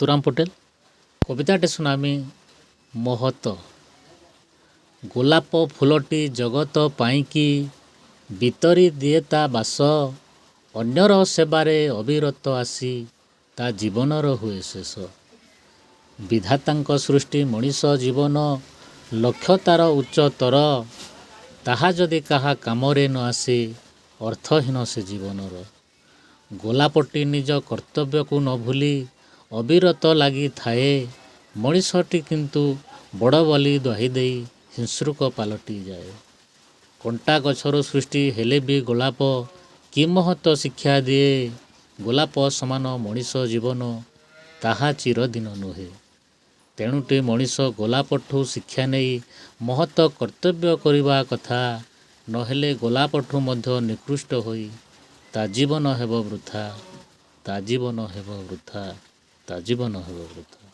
ସନ୍ତୁରାମ ପଟେଲ। କବିତାଟେ ଶୁଣାମି, ମହତ। ଗୋଲାପ ଫୁଲଟି ଜଗତ ପାଇଁକି ବିତରି ଦିଏ ତା ବାସ, ଅନ୍ୟର ସେବାରେ ଅବିରତ ଆସି ତା ଜୀବନର ହୁଏ ଶେଷ। ବିଧାତାଙ୍କ ସୃଷ୍ଟି ମଣିଷ ଜୀବନ, ଲକ୍ଷ୍ୟ ତାର ଉଚ୍ଚତର, ତାହା ଯଦି କାହା କାମରେ ନ ଆସେ ଅର୍ଥହୀନ ସେ ଜୀବନର। ଗୋଲାପଟି ନିଜ କର୍ତ୍ତବ୍ୟକୁ ନ ଭୁଲି ଅବିରତ ଲାଗିଥାଏ, ମଣିଷଟି କିନ୍ତୁ ବଡ଼ ବୋଲି ଦ୍ୱାହି ଦେଇ ହିଂସ୍ରୁକ ପାଲଟି ଯାଏ। କଣ୍ଟା ଗଛରୁ ସୃଷ୍ଟି ହେଲେ ବି ଗୋଲାପ କି ମହତ ଶିକ୍ଷା ଦିଏ, ଗୋଲାପ ସମାନ ମଣିଷ ଜୀବନ ତାହା ଚିରଦିନ ନୁହେଁ। ତେଣୁଟି ମଣିଷ ଗୋଲାପଠୁ ଶିକ୍ଷା ନେଇ ମହତ କର୍ତ୍ତବ୍ୟ କରିବା କଥା, ନହେଲେ ଗୋଲାପଠୁ ମଧ୍ୟ ନିକୃଷ୍ଟ ହୋଇ ତା ଜୀବନ ହେବ ବୃଥା, ତା ଜୀବନ ହେବ ବୃଥା, ତା ଜୀବନ ହେବ ବୃଥା।